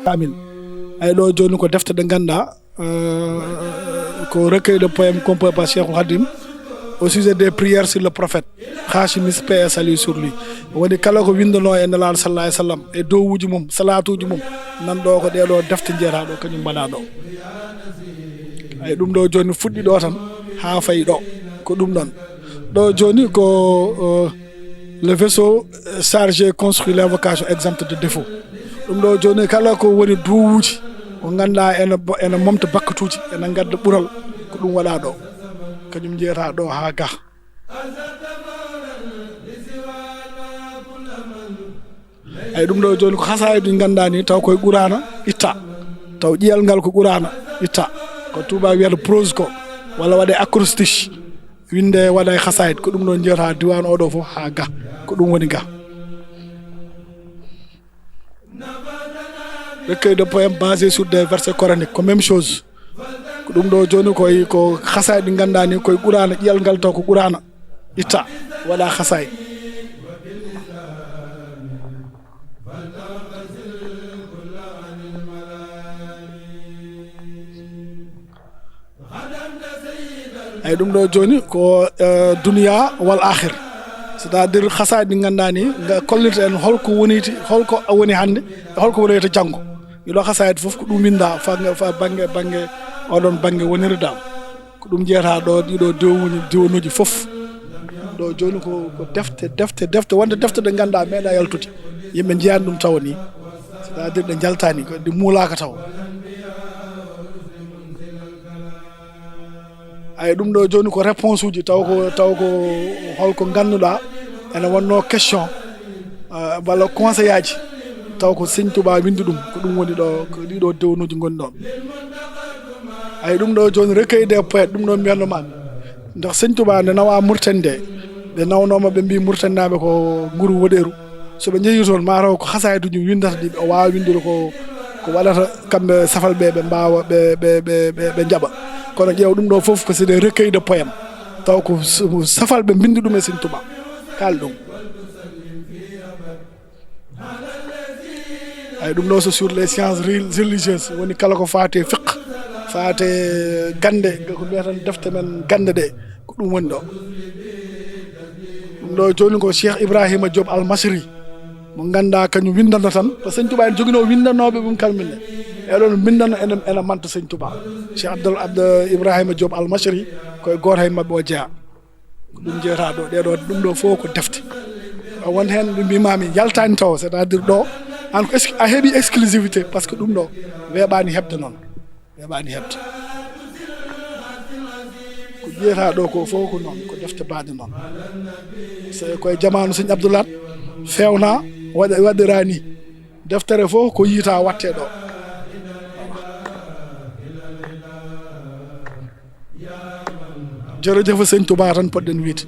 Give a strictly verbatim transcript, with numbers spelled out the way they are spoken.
Amin. Ay, ɗo jooni ko defte ɗe ngannduɗaa, euh, ko recueil de poèmes composé par Cheikhul Khadim au sujet des prières sur le prophète, Hachimis, paix et salut sur lui. Woni kala ko winndanoo e Nelaaɗo sallallahu alayhi wa sallam, e dowuuji mum, salaatuuji mum, nan ɗo ko ɗee ɗo defte njiyataa ɗo, kañum mbaɗaa ɗo. Ay, ɗum ɗo jooni fuɗɗi ɗo tan haa fayi ɗo. Ko ɗum ɗon. Ɗo jooni ko, euh, le vaisseau, euh, chargé construit l'invocation exempte de défaut. Ɗum ɗo jooni kala ko woni duwuuji ko ngannduɗaa ene bo-, ene momta bakkatuuji, ene ngadda ɓural, ko ɗum waɗaa ɗo. Kañum njiyataa ɗo haa ga. Ay, ɗum ɗo jooni ko hasaayidu ɗi ngannduɗaa ni, taw koye Quraana itta. Taw ƴiyal ngal ko Quraana itta. Ko tuubaak wiyata prose ko, walla waɗe acrostiche. Winnde waɗa e hasaayid, ko ɗum ɗo njiyataa diwaan oɗo fof haa ga. Ko ɗum woni ga. Recueil de poèmes basé sur des versets coraniques, ko même chose. Ko ɗum ɗo jooni koye, ko hasaayid ɗi ngannduɗaa ni, koye Quraana, ƴiyal ngal taw ko Quraana itta, waɗa hasaayid. Ay, ɗum ɗo jooni ko, euh, duniya wal akhir. C'est-à-dire hasaayid ɗi ngannduɗaa ni, nga kollita en holko woniti, holko woni hannde, holko wonata janngo. Ɗiɗo hasaayid fof ko ɗum winnda fa, fa bannge, bannge, oɗon bannge wonirda. Ko ɗum njiyataa ɗo, ɗiɗo diwuuji, diwaanuuji fof. Ɗo jooni ko, ko defte, defte, defte, wonde defte ɗe ngannduɗaa meeɗaa yaltude. Yimɓe njiyaani ɗum taw ni. C'est-à-dire ɗe njaltaani, ko ɗe muulaaka taw. Ay, ɗum ɗo jooni ko réponse uji, taw ko, taw ko holko ngannduɗaa ene wonno question, euh, walla conseil aji, taw ko Sëñ Tuubaa winndi ɗum, ko ɗum woni ɗo, ko ɗiɗo diwaanuuji ngoni ɗon. Ay, ɗum ɗo jooni recueil des poètes, ɗum ɗo mbiyatno maami. Ndax Sëñ Tuubaa nde nawaa Mauritanie nde, ɓe nawnooma, ɓe mbii Mauritanienaaɓe ko nguru woɗeeru. So ɓe njehii toon, maa taw ko hasaayiduuji winndata ɗi, o waawa winndude ko, ko waɗata kamɓe safalɓe ɓe mbaawa, ɓe, ɓe, ɓe, ɓe, ɓe njaɓa. Kono ƴeew ɗum ɗo fof ko c'est des recueils de poèmes. Taw ko s-, safalɓe mbinndi ɗum e Sëñ Tuubaa. Kaal ɗum. Ay, ɗum ɗo so sur les sciences rel-, religieuses, woni kala ko faati e fiqh, faati e gannde, ko mbiyeten defte men gannde ɗe, ko ɗum woni ɗo. Ɗum ɗo jooni ko Cheikh Ibrahima Diop Al Masri, mo ngannduɗaa kañum winndanno tan, ko Sëñ Tuubaa en joginoo winndanooɓe ɗum kamɓe ne. E ɗon mbinndanno ene, ene manta Sëñ Tuubaa. Cheikh Abdel, Abde Ibrahima Diop Al Masri, koye gooto e maɓɓe o jeyaa. Ko ɗum njiyataa ɗo, ɗee ɗo, ɗum ɗo fof ko defte. Ɗo won heen ɓe mbiimaami yaltaani taw, c'est-à-dire ɗo, an ko ex-, a heɓi exclusivité, par ce que ɗum ɗo weeɓaani heɓde noon. Weeɓaani heɓde. Ko njiyataa ɗo ko fof ko noon, ko defte baɗe noon. So koye jamaanu Sëñ Abdou Lahad feewna, waɗa, waɗiraa ni. Deftere fof ko yiytaa waɗtee ɗo. Jërëjëf Sëñ Tuubaa tan poɗɗen wiyde.